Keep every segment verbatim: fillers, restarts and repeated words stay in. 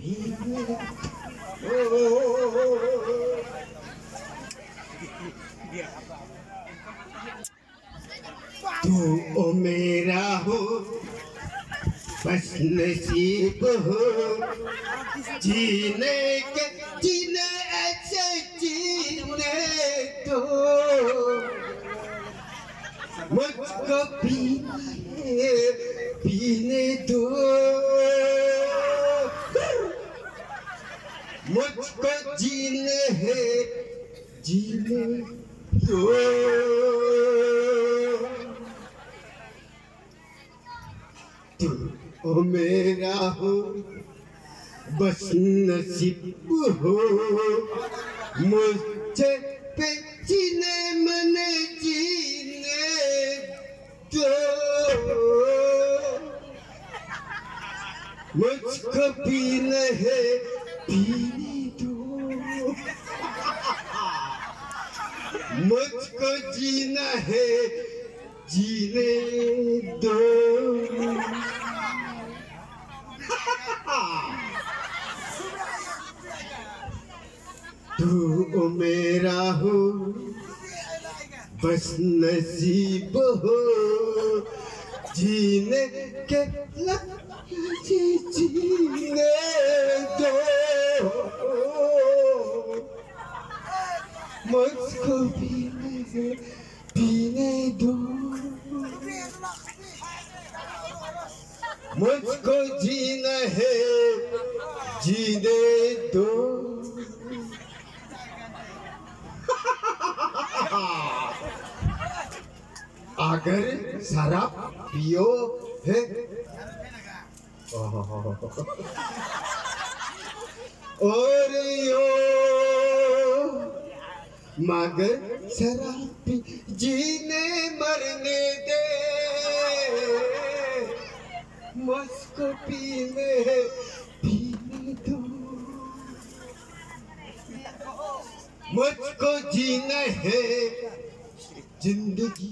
तू ओ मेरा हो, बस नसीब हो, जीने के, जीने ऐसे जीने दो, मुझको पीने, पीने दो, मुझको जीने है, जीने दो। तू ओ मेरा हो, बस नसीब हो, मुझे पे जीने मन जीने दो, मुझको पीना है, पीने दो, मुझको जीना है, जीने दो। तू ओ मेरा हो, बस नसीब हो, जीने के लफ्ज जीने दो, मुझको पीने, पीने दो, मुझको जीना है, जीने दो। अगर शराब पियो है, और यो मगर शराबी जीने मरने दे, मुझको पीने, पीने दो, मुझको जीना है जिंदगी।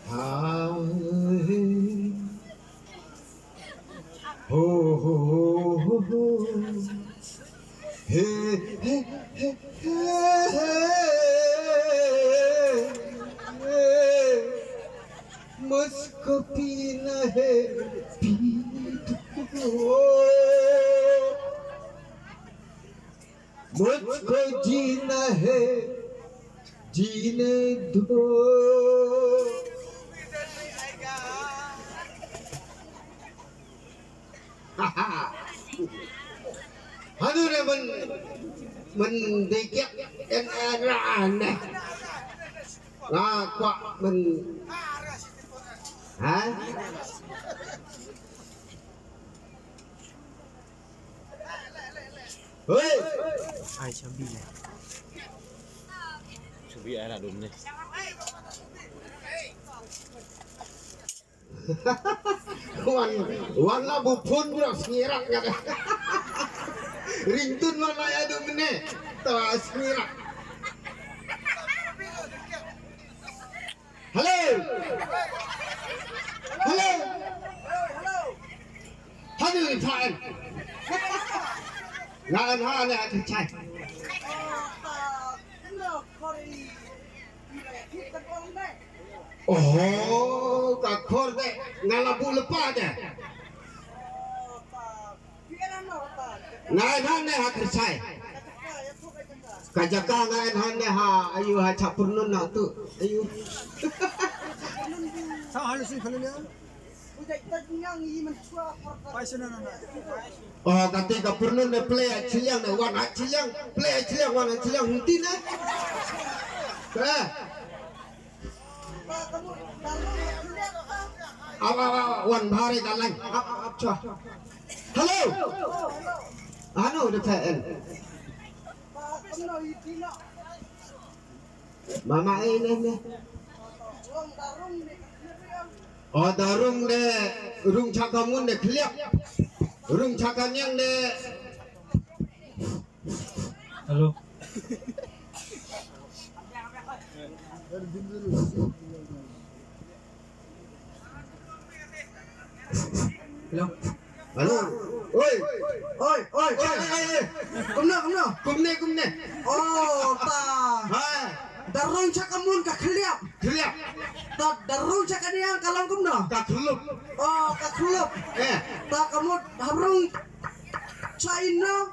हाँ। हो, हो, हो, हो, हो। हे, हे, हे, हे, हे। मुझको पीना है, पीने दो। मुझको जीना है, जीने दो। Hanu ne men, men dikit en, en, en, ne. Nga kwah men. Ha? Hei. Ai, shabi ne. Shabi ai la dum ne. Wan, wan la bu phone bro sngirak nga. Ringtone wan la ya dum ne. Ta sngirak. Hello. Hello. Hello. Hello. Hello, fine. Nga an ha ne a chai. Oh, ka khor de, nga la bu lepa de. Nga en hangne ha Kyrchai. Ka jaka nga en hangne ha, ayu ha Chapurnun na tu. Ayu. Sa halu sing khalun ya. Oh, kati ka Purnun ne play a chiliang ne wan a chiliang, play a chiliang wan a chiliang hunti ne. Eh. Awa, awa, awa, wan bhare ka line. Ap, ap, ap, chwa. Hello. Ano de pha en. Mama, eh, ne, ne. O da rung de, rung chaka mun de kliap. Rung chaka niang de. Hello. Hello. Hello. Oi. Oi, oi, oi, oi, oi. Kumno, kumno? Kumne, kumne. Oh, ta. Ha. Da rung cha ka mun ka khliap. Khliap. Ta da rung cha ka niang ka long kumno? Ka khlup. Oh, ka khlup. Eh. Ta ka mut ha rung cha ino.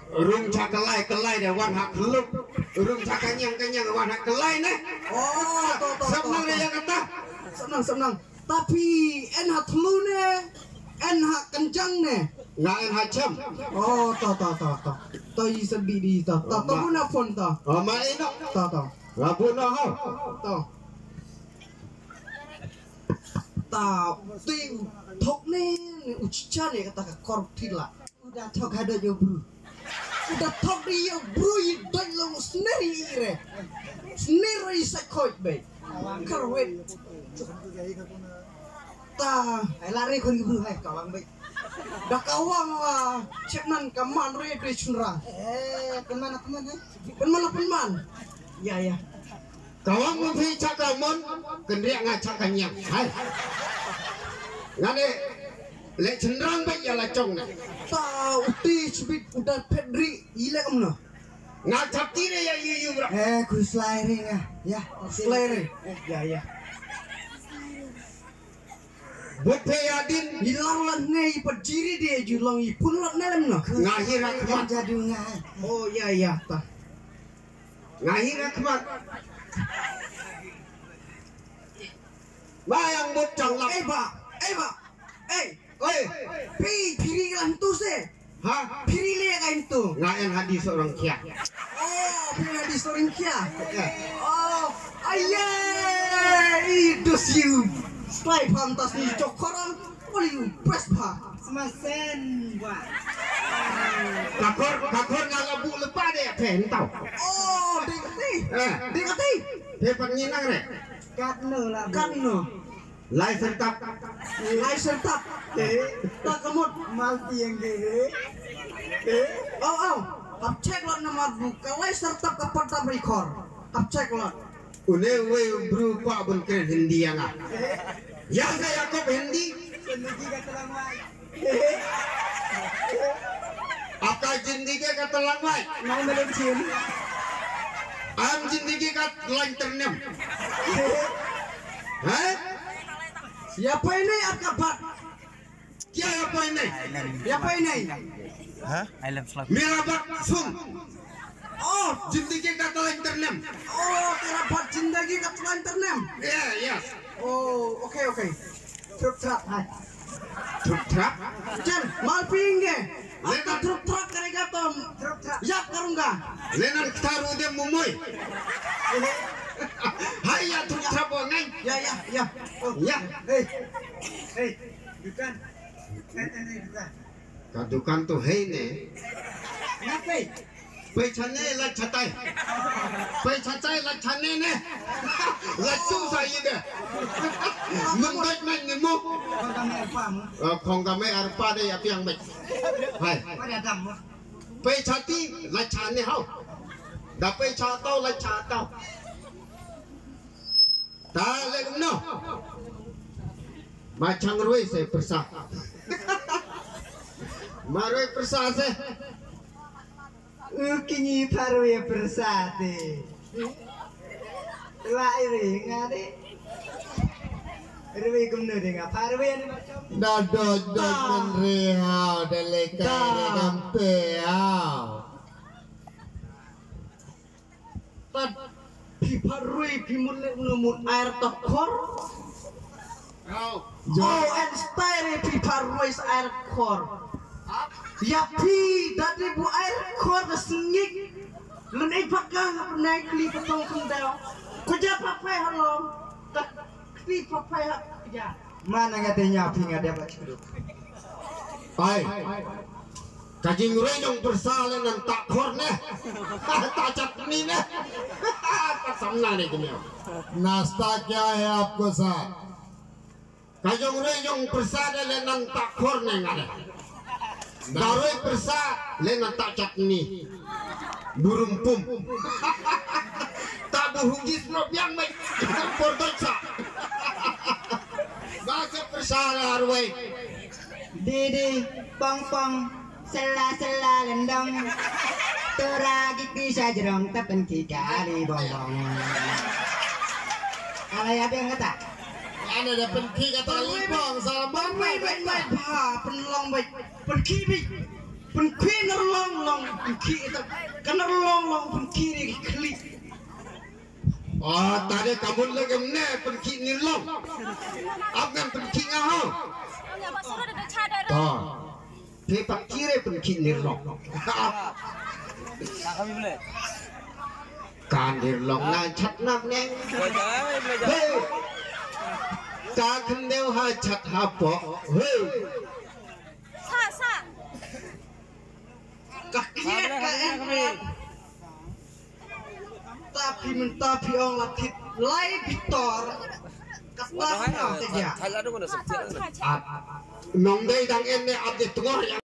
Rung cha ka lai, ka lai de wan ha khlup. Rung cha ka niang, ka niang wan ha ka lai ne. Oh, to, to, to, to. Sap nang de ïa kata. Sap nang, sap nang. Ta phi en ha thlu ne, en ha kynjang ne? Nga en ha chem. Oh, to, to, to, to. To i sa bi di to. To, to bun na phone to. Oh, ma ino. To, to. Nga bun na ho. To. Ta, ti u thok ne, ne u chicha ne kata ka kor thila. U da thok haduh ïa u bru. U da thok di ïa u bru i doi long sner i re. Sner i sa khoi be. Kar wet. Ta. Ai la re khun i bru hai ka wang be. Da ka wang wa chek nan ka man re be chunra. Eh, pynman, pynman, eh. Pynman, pynman. Ya, ya. Ka wang u phi cha ka mon, kynriah nga cha ka niang. Hai. Nga ne leh chynrang bad ïa la chong ne. Ta u ti chbit u da phet ri i leh kumno. Nga chap ti ne ïa yu yu bro. Eh, ku slai ri nga. Ya, slai ri. Ya, ya. Bud phe ïa din. I lang lang ne i pat jiri de ju long i pun lot ne lem no. Nga hi ra khmat. Jadu nga. Oh, ya, ya, ta. Nga hi ra khmat. Ba yang bud chang lak. Eh, ba. Eh, ba. Eh. Oi. Phi, phi ri lan tu se. Ha? Phi ri le kan tu. Nga en hadis orang kia. Oh, phi hadis orang kia. Eh. Oh, aye. I dus you. Slai pam tas ni chok koram. Oli best ba. Smasen ba. Kakor, kakor nga labu lepa de phe entau. Oh, ding kati. Eh. Ding kati. Phe pan nginang re. Katno la. Katno. Lai sertap. Lai sertap. Eh. Ta ka mut. Mal tiang ke. Eh. Oh, oh. Hap check lot namar bu. Ka lai sertap ka pat tam record. Hap check lot. Une wei bru kwah bun kren Hindi ïa nga. Ïa sa Yakob Hindi. Zindagi ka talang wai. Aapka zindagi ka talang wai. Nang melin chin. Am zindagi ka talang ternem. Ha? Ïa pai ne aapka bat. Kya ïa pai ne? Ïa pai ne? Ha? Mera bat sum. Oh, zindagi ka talang ternem. Oh, tera bat zindagi ka talang ternem. Yeah, yes. Oh, okay, okay. Trup trap, hai. Trup trap? Jan, mal pinge. Apa trup trap kare ka tom? Trup trap. Yap karunga. Lenan ktaru de mumoi. Hai ya trup trap wa ngai. Ya, ya, ya. Oh, ya. Hey. Hey. Dukan. Kan ada dukan. Ka dukan tu hei ne. Ngapai? Pai chane la chatai. Pai chatai la chane ne. La tu sa yi de. Mun doi men ni mu. Kong kame arpa mu. Kong kame arpa de ya piang me. Hai. Pada dam mu. Pai chati la chane hau. Da pai chatau la chatau. Ta le kumno. Ma chang rui se persa. Ma rui persa se. U kini pha rui persa te. La iri nga de. Rui kumno de nga pha rui ni macam. Da doj doj men re ha de le ka re kampe ha. Tad phi pharui phi mut leh mut air ta khor. Oh, and style phi pharui air khor. Ya phi dadi bu air khor da singik. Lun ei paka ngap nai kli patong kundao. Kuja papai halom. Tad Kti papai ha ya. Mana nga te nya phi nga dep ba chukduk. Ai. Ka jingroi jong pyrsa le nan ta khor ne. Ta chatni ne. Ta samna ne kine. नाश्ता क्या है आपको सर? Ka jingroi jong pyrsa le nan ta khor ne nga ne. Ka roi pyrsa le nan ta chatni. Burum pum. Ta Hugis no biang mai. Por dot sa. Ba ka pyrsa la arwai. Didi pong pong, sela sela lendong. Tura gigi sa jrong ta pynki kali bong bong. Ala ya biang kata. Ana da pynki kata li bong sa bong mai mai mai ba pynlong mai pynki bi pynki ner long long pynki ita kan ner long long pynki ri khli. Oh, tade kamun lagi mne pynki nirlong. Ap ngan pynki nga ho. To. Te pynki re pynki nirlong. Ka nirlong na chat na mne. Hey. Ka khyndew ha chat ha po. Hey. Sa sa. Ka kiet ka en re. Ta phi mynta phi ong la thit lai bitor. Ka ta na te ja. Ap. Nong dei dang en ne ap de tngor ya.